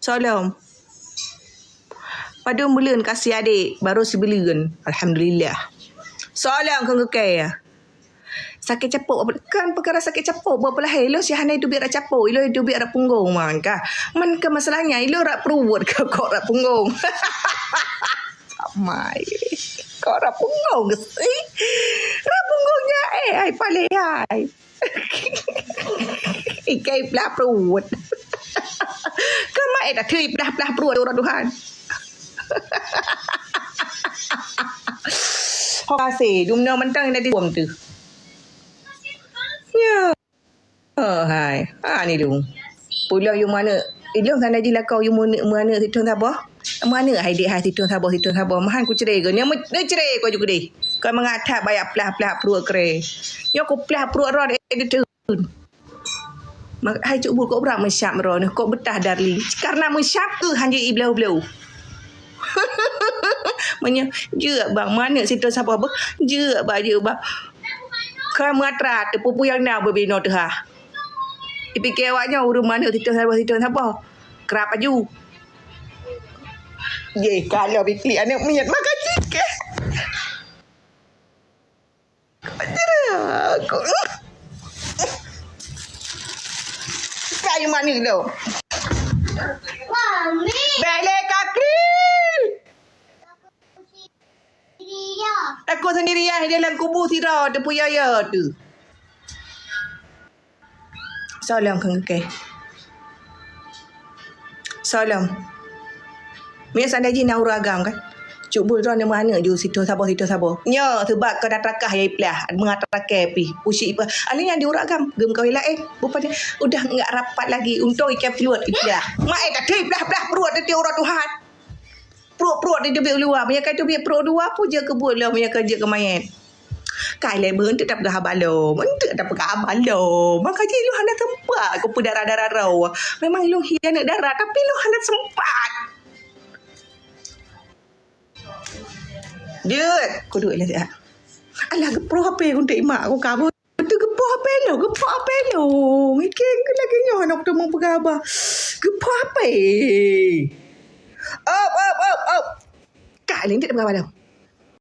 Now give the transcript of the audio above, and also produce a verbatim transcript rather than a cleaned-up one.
Soe lom? Padum buleuen ka si adek, baru sibuleuen. Alhamdulillah. Soe lom keu keu kèe? Sakét capok, kan peukara sakét capok, buat peulahé. Ilôn si hana teubiet rot capok, ilôn teubiet rot punggong, man ka. Man ka masalahnya, ilôn rot pruet ka kok rot punggong. Amai. Kok rot punggong sih? Rot punggong nyan, eh, ai palé ai. Ikai blah pruet. Kama eh dah teuh blah-blah pruet ureueng Tuhan. Ho kasih, dumno mantong dah di bom tu. Ya. Oh, hai. Ha ni dong. Pulang yum aneuk. Ilong sana ji lakau yum aneuk, aneuk sitong saboh. Aneuk hai dek hai sitong saboh, sitong saboh. Mahan ku cerai ke? Ni cerai ko juga deh. Kau mengatap banyak pelah-pelah pruet kere. Nyo ku pelah pruet rot eh gitu. Hai cuk bu kok berat mesyap meroe nyoe, kok betah darling. Karena mesyap keuh hana iblau-blau. Meunyoe jeuet bang, maneuk sitong saboh beuh. Jeuet bang, jeuet bang. Ka meuatra teupupu nyang na beubinoe teuhah. Ipike awak nyoe ureueng maneuk sitong saboh, sitong saboh. Krab aju. Ye, kalau biklik aneuk miet maka cikeh. Kayu manis tu. Belek kaki. Takut sendirian di dalam kubur sira teupuya-ya tu. Soe lom keu keu kèe? Soe lom? Meunyoe seandai jih na ureueng agam kan? Cuk bu droe neuh aneuk ju sitong saboh, sitong saboh. Nyoe seubab keu na trakah ya iplah, meunga trakah pih. Usi ipah. Aneuk nyan di ureueng agam, geumeukawen laén. Bupan udah enggak rapat lagi. Untông ikai pluet iplah. Mak eh tadi plah-plah pruet teuti ureueng Tuhan. Pruet-pruet di teubiet luwa. Meunyoe ka teubiet pruet luwa, peue jeuet keu buet lom meunyoe ka jeuet keu manyét. Kai lé beuh, eunteuk tapeugah haba lom. Eunteuk tapeugah haba lom. Maka jih ilôn hana sempat ku peudarah-darah roh. Memang ilôn hi aneuk dara, tapi ilôn hana sempat. Jeuet, ku duek lé siat. Alah, geuproh H P ku eunteuk imak ku kabur. Beutôi geupoh H P lôn, geupoh H P lôn. Miké lagèe nyoe hana kuteumé peugah haba. Geupoh H P. Op, op, op, op. Ka lé, eunteuk tapeugah haba lom.